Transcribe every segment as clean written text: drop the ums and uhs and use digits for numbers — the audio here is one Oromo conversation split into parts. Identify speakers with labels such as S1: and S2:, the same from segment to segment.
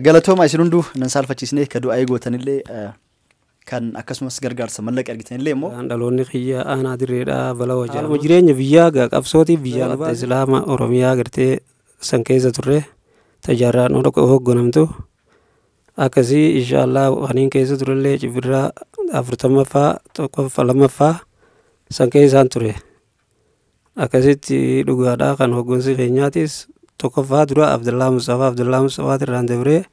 S1: Galatooma isin hunduu nan saalfachiisnee ka du'aa gootanillee kan akkasumas gargaarsa mallaqa argitanillee immoo.
S2: Dhaloonni kiyya aanaa dirreedhaa balaa wajjin. Jireenya biyyaa gaa qabsootiif biyyaa adda Islaama Oromiyaa gartee san keessa turre tajaarraan hoogganamtu akkasii inshaallah waniin keessa turellee cibirraa 40ffaa 1ffaa 2ffaa san keessaan ture. Akkasitti dhugaadhaa kan hooggansi keenyaatis 1ffaa dura Abdullaa Mustafaa Abdullaa Mustafaa irraan dabree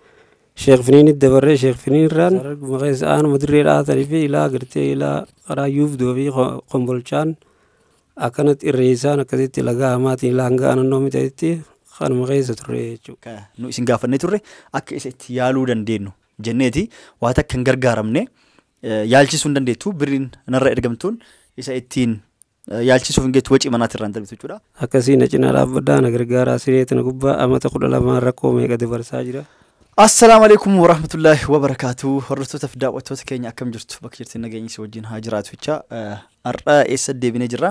S2: Sheekh Finiinit dabarree Sheekh Finiin irraan keessa aanuma dirree dhaatanii fi ilaa gartee ilaa karaa yuufdoo fi kombolchaan akkanatti irreessaan akkasitti lagaa hamaatiin ilaa hanga naannoo mitaatti kanuma keessa turre jechuudha.
S1: Nu isin gaafannee turre akka isa itti yaaluu dandeenyu jenneeti waa takka hin gargaaramne yaalchisuu hin dandeettu birriin narra ergamtuun isa ittiin yaalchisuuf hin geettu wacii manaatti irraan darbitu jechuudha.
S2: Akkasii na cinaa dhaabbadhaa na gargaaraa sireetti na gubbaa amata 12 rakkoo meeqa dabarsaa jira.
S1: Assalaamu alaikum warahmatullaahi wabarakaatu. Hordoftoota fi daawwattoota keenya akkam jirtu bakka jirtan nageenyi si wajjin haa jiraatu jecha har'a eessa deebinee jirra.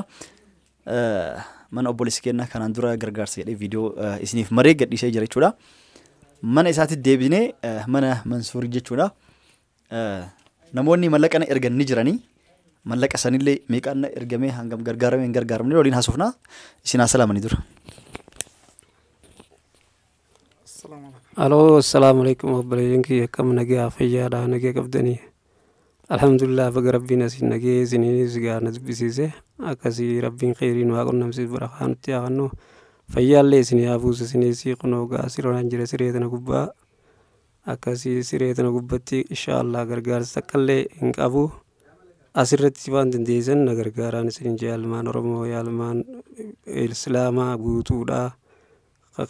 S1: Mana obboleessi keenya kanaan dura gargaarsa jedhee viidiyoo isiniif maree gadhiisee jira jechuudha. Mana isaatti deebinee mana Mansuurii jechuudha. Namoonni mallaqa na ergan ni jiranii. Mallaqa sanillee meeqaan na ergamee hangam gargaaramee hin gargaaramne waliin haasofnaa isin haa salaamanii dura.
S2: Aloo assalaamu alaikum obboleeyyan kiyya akkam nagaa fayyaadhaa nagaa qabdanii. Alhamdulillah baga rabbiin asiin nagee isiniinis gaa na dubbisiise akkasii rabbiin kheyrii nu haa qunnamsiisu barakaa nutti haa kennu fayyaallee isinii haa buusu isiniis kunoo gaa siraan jira siree tana gubbaa akkasii siree tana gubbatti inshaallah gargaarsa takkallee hin qabu asirratti waan dandeessan na gargaaraan isinin jee almaan Oromoo yaalmaan Islaamaa guutuudha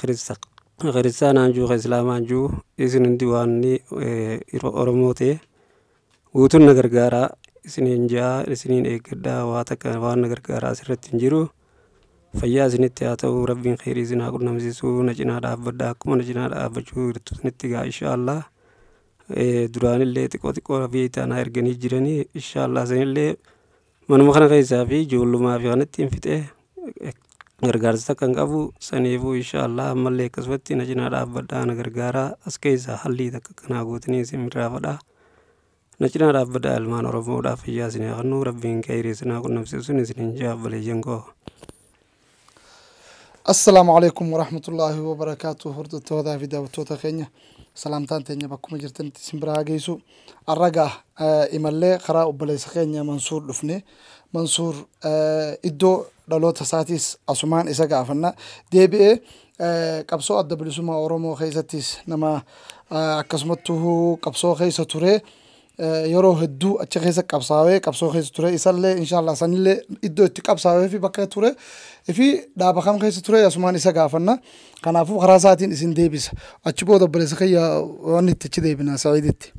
S2: kiristaanaan jiru Islaamaan jiru isin hundi waan Oromoo ta'e guutuun na gargaaraa isiniin jaa isiniin eeggadhaa waa takka waan na gargaaraa asirratti hin jiru fayyaa isinitti haa ta'u rabbiin kheyrii isin haa qunnamsiisu na cinaa dhaabbadhaa akkuma na cinaa dhaabbachuu jirtu isinitti gaa inshaallah duraanillee xiqqoo xiqqoo beektaa na erganii jiranii inshaallah isinillee manuma kana keessaa fi ijoollumaa fi kanatti hin fixee gargaarsa takka hin qabu saniifuu inshaallah ammallee akkasumatti na cinaa dhaabbadhaa na gargaaraa as keessaa hallii takka kanaa gootanii isin birraafadhaa. Na cinaa dhaabbadhaa ilmaan Oromoodhaaf fayyaa isin haa kennu rabbiin kheyrii isin haa qunnamsiisu isinin jaa obboleeyyan koo.
S3: Assalaamu alaikum warahmatullaahi wabarakaatu. Hordoftoota fi daawwattoota keenya salaamtaan teenya bakkuma jirtanitti isin biraa geessu. Har'a imallee karaa obboleessa keenya Mansuur dhufne. Mansuur iddoo dhaloota isaatiis asumaan isa gaafanna. Deebi'ee qabsoo adda bilisummaa Oromoo keessattis nama akkasumattuu qabsoo keessa ture. Yeroo hedduu achi keessa qabsaa'ee qabsoo keessa ture isallee inshaallah sanillee iddoo itti qabsaa'ee fi bakka ture fi dhaaba kam keessa ture asumaan isa gaafanna. Kanaafuu karaa isaatiin isin deebisa. Achi booda obboleessa kiyya waan itti achi deebina Sa'iiditti.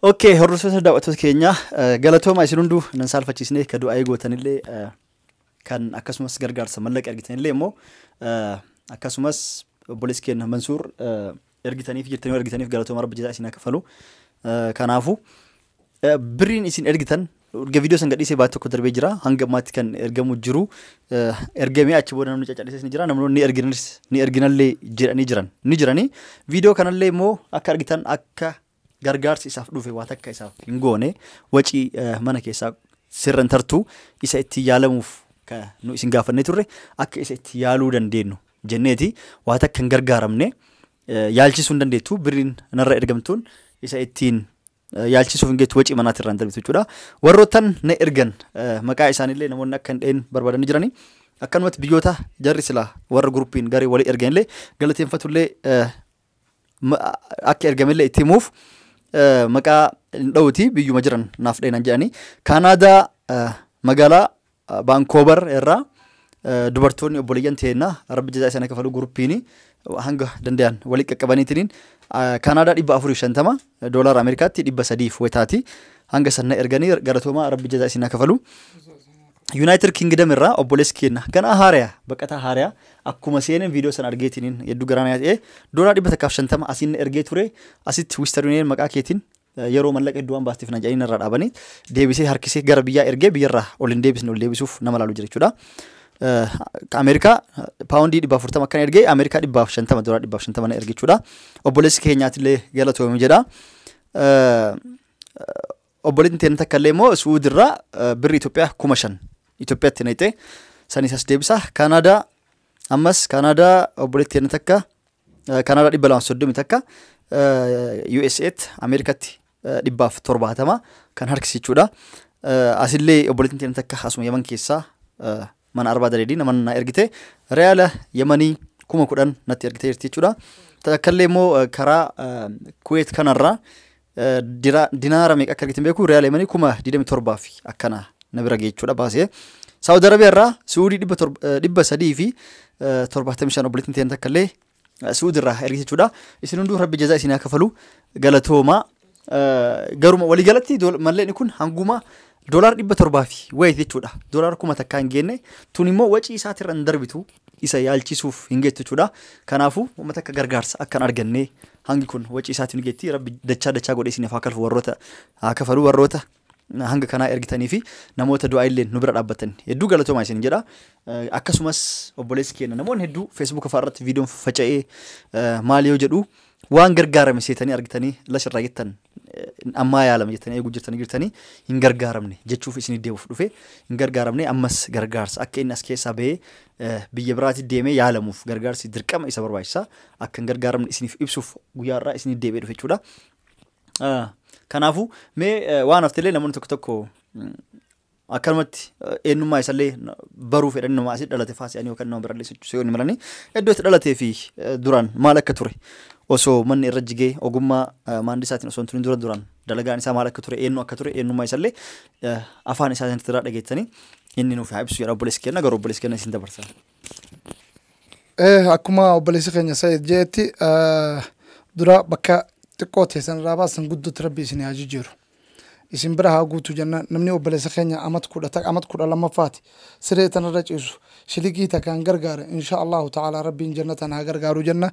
S1: Okay, hordoftoota daawwattoota keenya galatooma isin hunduu nan saalfachiisnee ka du'aa gootanillee kan akkasumas gargaarsa mallaqa argitanillee immoo akkasumas obboleessi keenya Mansuur ergitaniif jirtanii ergitaniif galatooma rabbi jazaa isin haa kafalu. Kanaafuu birriin isin ergitan erga viidiyoo san gadhiisee baay'ee tokko darbee jira hanga ammaatti kan ergamu jiru ergamee achi booda namni caccaqisees ni jira namoonni ni erginallee jedhanii jiran ni jiranii viidiyoo kanallee immoo akka argitan akka gargaarsi isaaf dhufe waa takka isaaf hin goone wacii mana keessaa sirran tartuu isa itti yaalamuuf nu isin gaafannee turre akka isa itti yaaluu dandeenyu jenneeti waa takka hin gargaaramne yaalchisuu hin dandeettu birriin narra ergamtuun isa ittiin yaalchisuuf hin geettu wacii manaatti irraan darbitu jechuudha. Warroottan na ergan maqaa isaaniillee namoonni akka hin dheen barbaadan ni jiranii. Akkanumatti biyyoota jarri silaa warra guruppiin garee walii erganillee galateeffatullee akka ergamellee itti himuuf maqaa hin dhawuti biyyuma jiran naaf dheenan jedhanii. Kaanaadaa magaalaa Baankoobar irraa dubartoonni obboleeyyan teennaa rabbi jazaa isaanii kafaluu guruppiin hanga danda'an walii qaqqabaniitiin Kaanaadaa 450 doolaara Ameerikaatti 300 wayitaati hanga sanna erganii galatoomaa rabbi jazaa isin kafalu. United Kingdom irraa obboleessi keenya ganaa haariyaa baqataa haariyaa akkuma seeneen viidiyoo sana argeetiin hedduu garanaa ta'e doolaara 150 asiin ergee ture asitti Western Union maqaa keetiin yeroo mallaqa hedduu waan baasteef na jedhanii irraa dhaabanii deebisee harkisee gara biyyaa ergee biyyarraa ol hin deebisne ol deebisuuf nama laalu jira jechuudha. Ameerikaa paawundii 140 akkan ergee Ameerikaa 150 doolaara 150 na erge jechuudha. Obboleessi keenyaatillee galatoomii jedha. Obboleettiin teenya takka illee immoo Suudirraa birri Itoophiyaa 5,000 Itoophiyaatti naqxee sanis as deebisa. Kaanaadaa ammas Kaanaadaa obboleettiin teenya takka Kaanaadaa 231 USA'tti Ameerikaatti 170 kan harkisi jechuudha. Asillee obboleettiin teenya takka asuma Yaman keessaa mana arbaa dareedii nama na ergite reyaala Yamanii 10,000 natti ergite jirti jechuudha. Takkallee immoo karaa Kuweet kanarraa dinaara meeqa akka argite hin beeku reyaala Yamanii 27,000 fi akkana na bira ga'e jechuudha baasee. Saawud Arabiyaa irraa Suudii 375 obboleettiin teenya takkallee Suudii irraa ergite jechuudha. Isin hunduu rabbi jazaa isin haa kafalu galatoomaa. Garuma waliigalatti mallaqni kun hanguma doolaara 700 fi wayii jechuudha. Doolaara 1,000 hin geenne tun immoo wacii isaatirra hin darbitu isa yaalchisuuf hin geettu jechuudha. Kanaafuu uummata akka gargaarsa akkan arganne hangi kun wacii isaatiin geetti rabbi dachaa dachaa godhee isiniif haa kafalu warroota haa kafalu warroota hanga kanaa ergitanii fi namoota du'aa illee nu bira dhaabbatan hedduu galatoomaa isin jedha. Akkasumas obboleessi keenya namoonni hedduu feesbuuka fa'aa irratti viidiyoon faca'ee maal yoo jedhu waan gargaarame seetanii argitanii lasirraa jettan ammaa yaalame jettanii eeguu jirtanii jirtanii hin gargaaramne jechuuf isin deemuuf dhufe hin gargaaramne ammas gargaarsa akka inni as keessaa bahee biyya biraatti deemee yaalamuuf gargaarsi dirqama isa barbaachisa akka hin gargaaramne isiniif ibsuuf guyyaa irraa isin deebi'ee dhufe jechuudha. Kanaafuu mee waan haftellee namoonni tokko tokko akkanumatti eenyummaa isallee baruu fedhan nama asii dhalate faasii yookaan nama birallee socho'uu hin malanii iddoo itti dhalatee fi duraan maal akka ture osoo manni irra jigee ogummaa maandisaatiin osoo hin turin dura duraan dalagaan isaa maal akka ture eenyu akka ture eenyummaa isallee afaan isaatiin irraa dhageettanii inni nuuf haa ibsu jedha obboleessi keenya garuu obboleessi keenya isin dabarsa.
S3: Akkuma obboleessi keenya Sa'iid jedhetti dura bakka xiqqoo teessan irraa baasan guddootti rabbi isin haa jijjiiru. Isin bira haa guutu jenna namni obboleessa keenya amat kudha amat 12ffaati siree tanarra ciisu shiligii takkaan gargaara insha Allahu ta'ala rabbiin jannatan haa gargaaru jenna.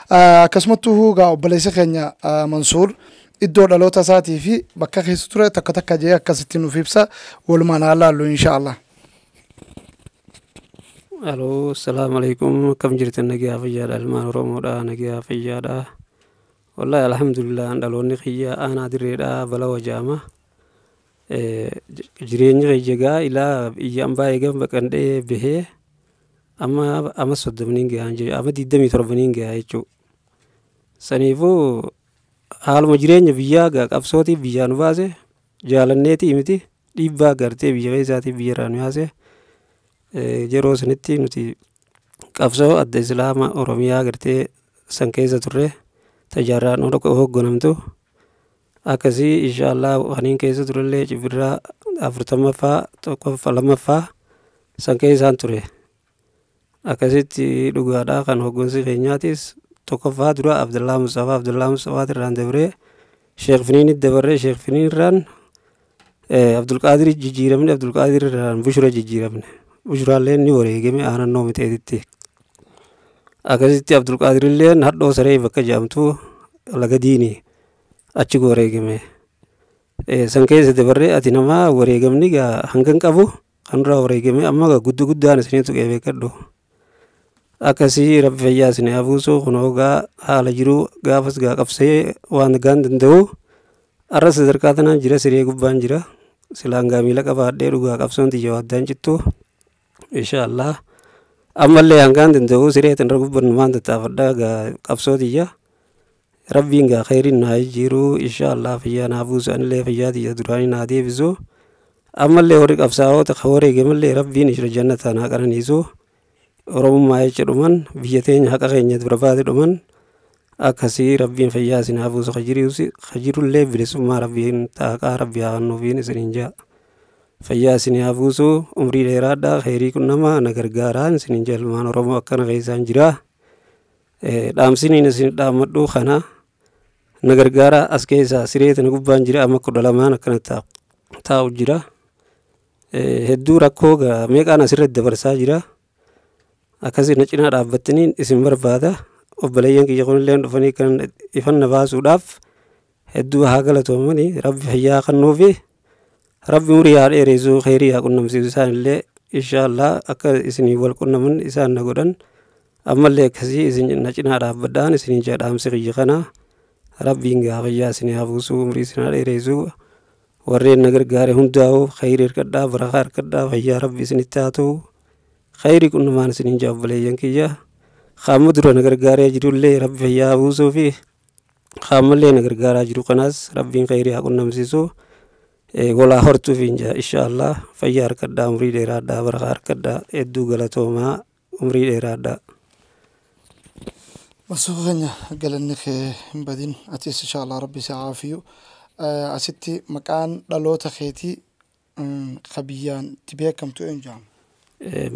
S3: Akkasumattuu huugaa obboleessa keenya Mansuur iddoo dhaloota isaatii fi bakka keessa ture takka takka jee akkasitti nuuf ibsa walumaan haa laallu insha Allah.
S2: Aloo, salaamu alaikum. Akkam jirtan nagaa fayyaadha ilmaan Oromoodha nagaa fayyaadha. Wallahi alhamdulillah dhaloonni kiyya aanaa dirreedha bala wajaama. Jireenyi kiyya gaa ilaa biyya ambaa eegan baqandhee bahee amma amma 30 gahaan jira amma 27 gahaa jechuudha. Saniifuu haaluma jireenya biyyaa gaa qabsootiif biyyaa nu baase jaalanneetii miti dhiibbaa gartee biyya keessaatiif biyya irraa nu baase yeroo sanitti nuti qabsoo adda islaama Oromiyaa gartee san keessa turre tajaarraan hoogganamtu akkasii inshaallah waniin keessa turellee cibirraa 40ffaa 1ffaa 2ffaa san keessaan ture. Akkasitti dhugaadhaa kan hooggansi keenyaatis 1ffaa dura Abdullaa Mustafaa Abdullaa Mustafaa irraan dabree Sheekh Finiinit dabarree Sheekh Finiin irraan Abdulqaadir jijjiiramne Abdulqaadir irraan Bushura jijjiiramne Bushuraallee ni wareegame aanannoo miteetitti. Akkasitti Abdulqaadir illeen hadhoo saree bakka jedhamtu laga diinii achi wareegame. San keessa dabarree ati nama wareegamni gaa hangan qabu kan duraa wareegame amma gaa guddaa guddaan isinii tuqee beekadhu. Akkasii rabbi fayyaa isin haa buusu kunoo gaa haala jiru gaafas gaa qabsee waan gaan danda'u arra sadarkaa tanaan jira siree gubbaan jira silaan gaa miila qabaadhee dhugaa qabsoon tiyya waddaan cittu inshaallah ammallee hangaan danda'u siree tanarra gubbannumaan tattaafadhaa gaa qabsoo tiyya rabbiin gaa khayriin naa jijjiiru inshaallah fayyaa naa buusu anillee fayyaa tiyya duraanii naa deebisu ammallee warri qabsaa'oota wareegamallee rabbiin ishira jannataa naa qananiisu Oromummaa jecha dhuman biyya teenya haqa keenya barbaade dhuman akkasii rabbiin fayyaa isin haa buusu kajirullee bilisummaa rabbiin taaqaa rabbi haa kennuufiin isiniin jaa fayyaa isin haa buusu umrii dheeraadhaa khayrii kun nama na gargaaraan isiniin jaa ilmaan Oromoo akkana keessaan jira dhaamsiniin isin dhaammadhu kana na gargaara as keessaa siree tana gubbaan jira amma 12 akkana taa'u jira hedduu rakkoo meeqaan asirratti dabarsaa jira. Akkasii na cinaa dhaabbattaniin isin barbaada obboleeyyan kiyya kunillee dhufanii kan ifan na baasuudhaaf hedduu haa galatoomanii rabbi fayyaa kennuufi rabbi umurii haa dheeressu khayrii haa qunnamsiisu isaanillee Inshaallah akka isinii wal qunnaman isaan na godhan. Ammallee akkasii isin na cinaa dhaabbadhaan isinii jaa dhaamsi kiyya kana. Rabbiin gaa fayyaa isinii haa buusu, umrii isin haa dheeressu. Warreen na gargaare hundaa'u khayrii harkadhaa, barakaa harkadhaa, fayyaa rabbi isinitti haa ta'u. Khayrii qunnamaan isiniin jaa obboleeyyan kiyya. Qaama dura na gargaaree jirullee rabbi fayyaa haa buusuu fi qaamallee na gargaaraa jiru kanaas rabbiin khayrii haa qunnamsiisu. Walaa hortuuf hin jaa inshaallah fayyaa harkadhaa, umrii dheeraadhaa, barakaa harkadhaa, hedduu galatoomaa, umrii dheeraadhaa.
S3: Mansuur keenya galanni kee hin badin, atis inshallah rabbi si caafiyu. Asitti maqaan dhaloota keetii ka biyyaan itti beekamtu eenyu jedhama?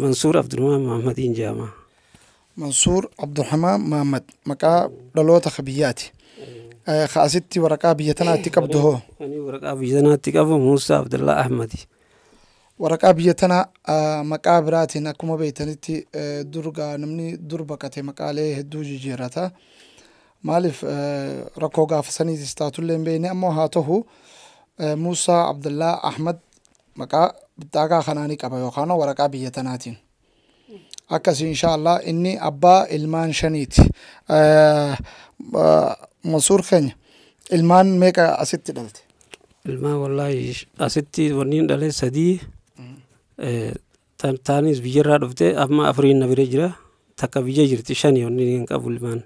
S2: Mansuur Abdurrahmaan Mahmadiin jedhama.
S3: Mansuur Abdurrahmaan Mahmad maqaa dhaloota ka biyyaati. Ka asitti waraqaa biyya tanaatti qabdu hoo?
S2: Ani waraqaa biyya tanaatti qabu Muusaa Abdullaa Ahmadi.
S3: Waraqaa biyya tanaa maqaa biraatiin akkuma beektanitti durgaa namni dur baqate maqaalee hedduu jijjiirata. Maaliif rakkoo gaafa saniitis taatullee hin beekne, ammoo haa ta'u Muusaa Abdullaa Ahmad maqaa bixxaagaa kanaanii qaba yookaan waraqaa biyya tanaatiin. Akkasii inshaallah inni abbaa ilmaan 5ti. Mansuur keenya ilmaan meeqa asitti dhalte?
S2: Ilmaan wallaahi asitti wanni dhale 3. Taanis biyyarraa dhufte, amma 4 na bira jira. Takka biyya jirti, 5 wanni hin qabu ilmaan.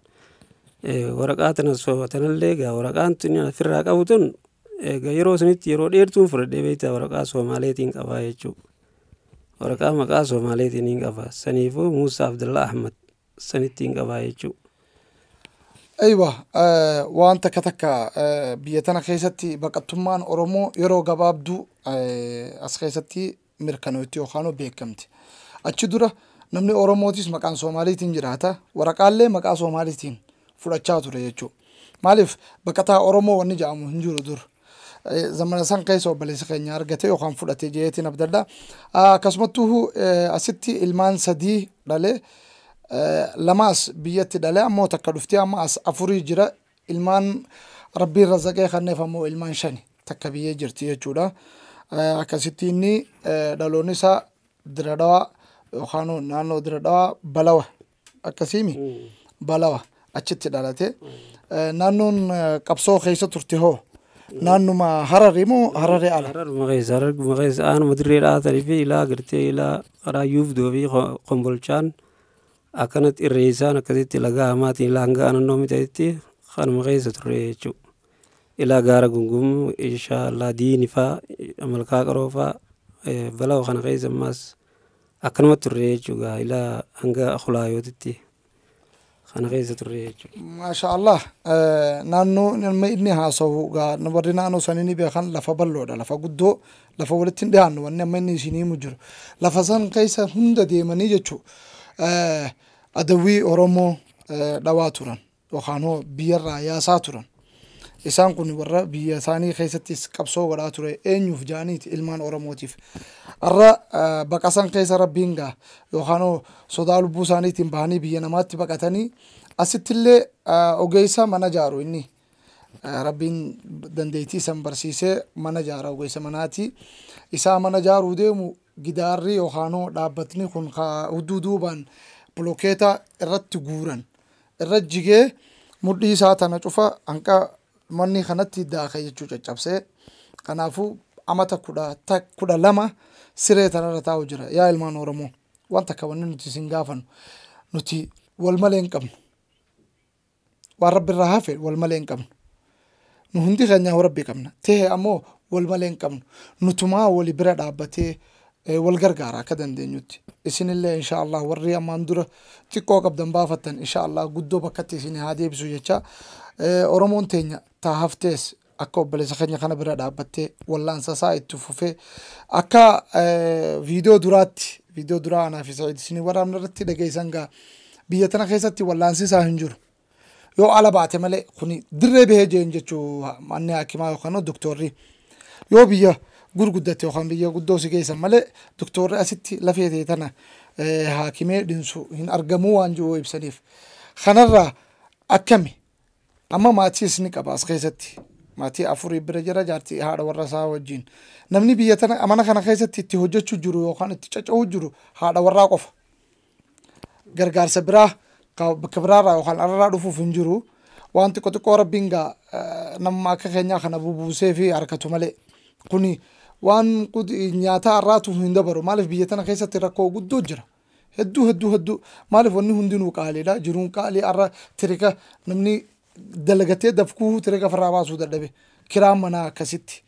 S2: Waraqaa tana tanallee gaa waraqaan tuni ofirraa qabu tun egaa yeroo sanitti yeroo dheertuun fudhadhee beektaa waraqaa Soomaaleetiin qabaa jechuudha. Waraqaa maqaa Soomaaleetiin hin qaba. Saniifuu Muusaa Abdullaa Ahmad sanitti hin qabaa jechuudha.
S3: Aywa, waan takka takka biyya tana keessatti baqattummaan Oromoo yeroo gabaabduu as keessatti mirkanootti yookaan beekamti. Achi dura namni Oromootis maqaan Soomaaliitiin jiraata. Waraqaallee maqaa Soomaaliitiin fudhachaa ture jechuudha. Maaliif baqataa Oromoo wanni jedhamu hin jiru dur. Zamana san keessa obboleessa keenya argate yookaan fudhate jeetiin abdadha. Akkasumattuu asitti ilmaan 3 dhalee, lamaas biyyatti dhalee, ammoo takka dhuftee amma as 4 jira. Ilmaan rabbiin razaqee kanneef ammoo ilmaan 5 takka biyyee jirti jechuudha. Akkasitti inni dhaloonni isaa Diradawaa yookaan naannoo Diradawaa Balawa akkasiimi Balawa achitti dhalate. Naannoon qabsoo keessa turte hoo naannuma Hararii moo Hararii ala?
S2: Hararuma keessa, Hararuma keessa aanuma dirree dhaatanii fi ilaa gartee ilaa karaa Yuufdoo fi Kombolchaan akkanatti irreessaan akkasitti lagaa hamaatiin ilaa hanga naannoo mitaatti kanuma keessa turre jechuudha. Ilaa gaara gungum inshaallah diini faa malkaa qaroo faa Balawa kana keessa ammas akkanumatti turre jechuudha ilaa hanga Khulaayootitti kana keessa turre jechuudha.
S3: Maasha Allah, naannoo nama inni haasa'u gaa warri naannoo sanii ni beekan, lafa bal'oodha, lafa guddoo, lafa walitti hin dhiyaannu wanni amma inni isinii himu jiru. Lafa san keessa hunda deemanii jechuudha. Adawwii Oromoo dhawaa turan yookaan hoo biyyarraa yaasaa turan. Isaan kun warra biyya isaanii keessattis qabsoo godhaa ture eenyuuf jaaniiti ilmaan Oromootiif. Har'a baqasan keessa rabbiin gaa yookaan hoo sodaa lubbuu isaaniitiin bahanii biyya namaatti baqatanii asittillee ogeessa mana jaaru inni. Rabbiin dandeettii isan barsiisee mana jaara, ogeessa manaati. Isaa mana jaaruu deemu gidaarri yookaan hoo dhaabbatni kun hudduu duubaan bilookeeta irratti guuran irra jigee mudhii isaa tana cufa hanqa manni kanatti daakee jechuu caccabsee. Kanaafuu amata 12 siree tanarra taa'u jira. Yaa ilmaan Oromoo, waan takka wanni nuti isin gaafannu, nuti wal malee hin qabnu. Waan rabbi irraa hafe wal malee hin qabnu. Nu hundi keenya rabbi qabna. Ta'e ammoo wal malee hin qabnu. Nutumaa wali bira dhaabbatee wal gargaara akka dandeenyutti. Isinillee inshaallah warri ammaan dura xiqqoo qabdan baafattan inshaallah guddoo bakkatti isin haa deebisu jecha. Oromoon teenya taa haftees akka obboleessa keenya kana bira dhaabbattee wallaansa isaa itti fufee akka viidiyoo duraatti, viidiyoo duraa anaa fi Sa'iid isinii waraabna irratti dhageessan gaa biyya tana keessatti wallaansi isaa hin jiru. Yoo ala baate malee kuni dirree bahee jeen jechuu manni hakimaa yookaan doktorri yoo biyya gurguddate yookaan biyya guddoo si geessan malee doktorri asitti lafee ta'e tana haakimee dhinsu hin argamuu waan jiru ibsaniif. Kanarraa akkami amma maatiis ni qaba as keessatti. Maatii afurii bira jira, jaartii haadha warra isaa wajjin. Namni biyya tana mana kana keessatti itti hojjechuu jiru yookaan itti caca'uu jiru haadha warraa qofa. Gargaarsa biraa bakka biraarraa yookaan alarraa dhufuuf hin jiru. Waan xiqqoo xiqqoo Rabbiin gaa nama akka keenyaa kana bubuusee fi harkatu malee. Kuni waan nyaata har'aatu hin dabaru. Maaliif biyya tana keessatti rakkoo guddoo jira. Hedduu hedduu hedduu. Maaliif wanni hundinuu qaaliidha. Jiruun qaalii har'a tirika namni dalagatee dafkuu tirika ofirraa baasuu dadhabe. Kiraan manaa akkasitti.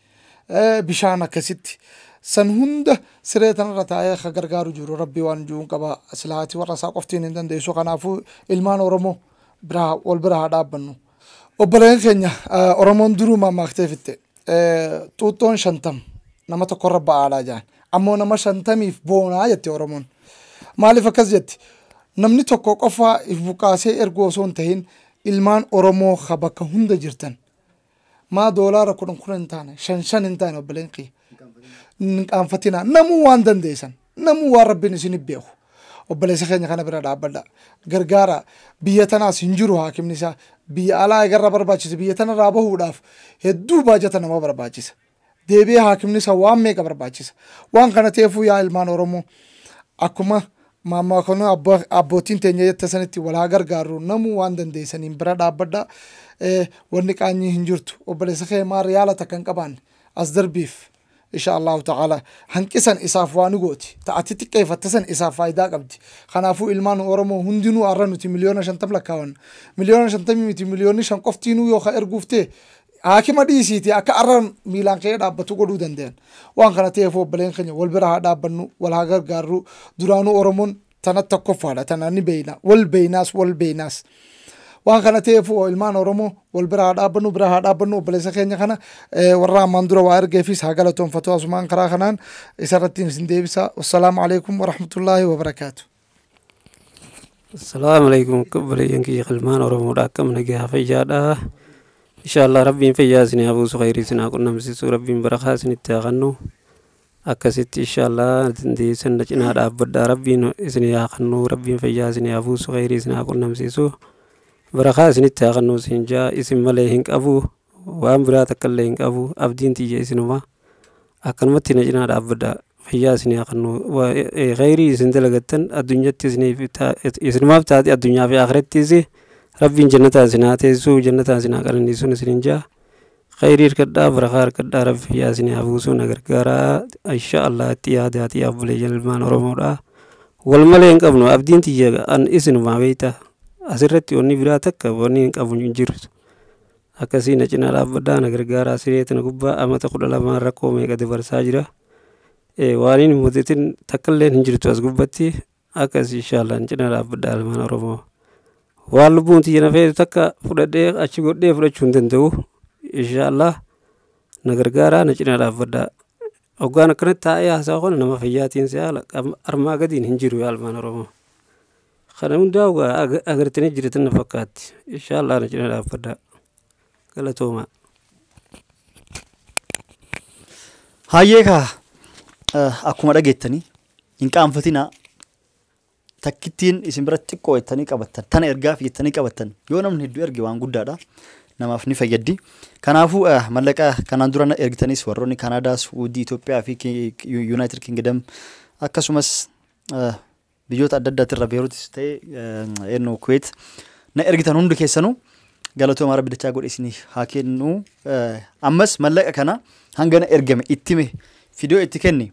S3: Bishaan akkasitti. San hunda siree tanarra taa'ee akka gargaaru jiru Rabbii waan jiruun qaba. Silaatii warra isaa qoftiin hin dandeessu. Kanaafuu ilmaan Oromoo biraa wal bira haa dhaabbannu. Obboleen keenya, Oromoon duruu mammaaktee fitte. Xuuxxoon 50 nama tokkorra ba'aadhaa jedhan. Ammoo nama 50f boonaa jette Oromoon. Maaliif akkas jetti? Namni tokko qofaa if buqqaasee erguu osoo hin tahin, ilmaan Oromoo ka bakka hunda jirtan. Maa doolaara 10 10 hin taane, 5 5 hin taane, obboleen kiyya. Hin qaanfatinaa. Namuu waan dandeessan. Namuu waan Rabbiin isin beeku. Obboleessa keenya kana bira dhaabbadha. Gargaara. Biyya tanaas hin jiru haakimni isaa. Biyya alaa egarra barbaachisa. Biyya tanarraa bahuudhaaf hedduu baajata nama barbaachisa. Deebi'ee haakimni isaa waan meeqa barbaachisa. Waan kana ta'eefuu yaa ilmaan Oromoo, akkuma maammaa kana abbootiin teenya jette sanitti wal haa gargaarru. Namuu waan dandeessaniin bira dhaabbadha. Wanni qaanyii hin jirtu. Obboleessa kee maa riyaala takka hin qabaanne as darbiif. Insha Allahu ta'ala hanqisan isaaf waa ni gooti. Ta'ati xiqqeeffatte san isaaf faayidaa qabdi. Kanaafuu ilmaan Oromoo hundinuu har'a nuti miliyoona 50 lakkaawanna. Miliyoona 50 miti, miliyoonni 5 qoftiinuu yoo ka erguuf ta'e haakima dhiisiiti akka har'a miilaan ka'ee dhaabbatu godhuu danda'an. Waan kana ta'eef obboleen keenya wal bira haa dhaabbannu, wal haa gargaarru. Duraanuu Oromoon tana tokkoffaadha. Tana ni beeyna. Wal beeynaas wal beeynaas. Waan kana ta'eef ilmaan Oromoo wal bira haa dhaabbannu, bira haa dhaabbannu. Obboleessa keenya kana warra ammaan dura waa ergeefis haa galatoonfatu. Asumaan karaa kanaan isarratti isin deebisa. Wassalaamu alaikum warahmatullaahi wabarakaatu.
S2: Assalaamu alaikum, obboleeyyan kiyya ilmaan Oromoodha, akkam nagaa fayyaadha? Inshaallah Rabbiin fayyaa isin haa buusu, khayrii isin haa qunnamsiisu, Rabbiin barakaa isinitti haa kennu. Akkasitti inshaallah dandeessan na cinaa dhaabbadha. Rabbiin isin haa kennu, Rabbiin fayyaa isin haa buusu, khayrii isin haa qunnamsiisu, barakaa isinitti haa kennu isin jaa. Isin malee hin qabu, waan biraa takka illee hin qabu. Abdiin tiyya isinuma. Akkanumatti na cinaa dhaabbadha. Fayyaa isin haa kennu. Khayrii isin dalagattan addunyatti isinumaaf taate, addunyaa fi akhirattis Rabbiin jannataa isin haa teessu, jannataa isin haa qananiisuun isinin jaa. Khayrii harkadhaa, barakaa harkadhaa. Rabbi fayyaa isin haa buusu, na gargaaraa insha Allah. Itti yaadaatii obboleeyyan ilmaan Oromoodha. Wal malee hin qabnu. Abdiin tiyya an isinumaa beeyta. Asirratti wanni biraa takka wanni hin qabu hin jiru. Akkasii na cinaa dhaabbadhaa, na gargaaraa. Siree tana gubbaa amata 12 rakkoo meeqa dabarsaa jira. Waan hin mudatin takka illee hin jirtu as gubbatti. Akkas inshallah na cinaa dhaabbadhaa ilmaan Oromoo. Waan lubbuun tiyya na feetu takka fudhadhee achi godhee fudhachuu hin danda'u. Inshallah na gargaaraa, na cinaa dhaabbadhaa. Hoggaan akkanatti taa'ee haasaa kana nama fayyaatiin si haala armaa gadiin hin jiru yaa ilmaan Oromoo. Kana hundaa agartanii jirtan na fakkaatti. Inshallah na cinaa dhaabbadhaa. Galatoomaa.
S1: Hayyee kaa, akkuma dhageettanii hin qaanfatinaa. Takkittiin isin biratti xiqqoo jettanii qabattan, tana ergaaf jettanii qabattan, yoo namni hedduu erge waan guddaadha. Namaaf ni fayyaddi. Kanaafuu mallaqa kanaan dura ergitanis warroonni Kaanaadaa, Suudii, Itoophiyaa fi United Kingdom, akkasumas biyyoota adda addaatti irra Beeruutis ta'e eenyu Kuweet na ergitan hundi keessanuu galatooma. Rabbi dachaa godhe isinii haa kennu. Ammas mallaqa kana hangana ergame ittime fidoo itti kenni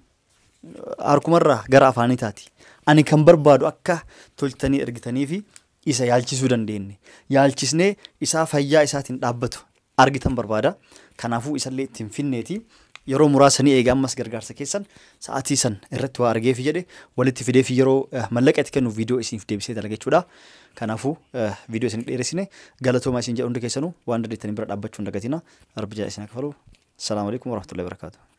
S1: harkumarraa gara afaanii taati. Ani kan barbaadu akka toltanii ergitanii fi isa yaalchisuu dandeenye. Yaalchisnee isaa fayyaa isaatiin dhaabbatu argitan barbaada. Kanaafuu isallee ittiin finneeti. Yeroo muraasa ni eega. Ammas gargaarsa keessan sa'aatii san irratti waa argeefi jedhe walitti fideefi yeroo mallaqa itti kennu viidiyoo isiniif deebisee dalaga jechuudha. Kanaafuu viidiyoo isin dheeressine. Galatoomaa isin jedhu. Hundi keessanuu waan dandeettanii bira dhaabbachuu hin dagatina. Rabbi jala isin haa kafalu. Salaamu alaikum warahmatullahi wabarakatuh.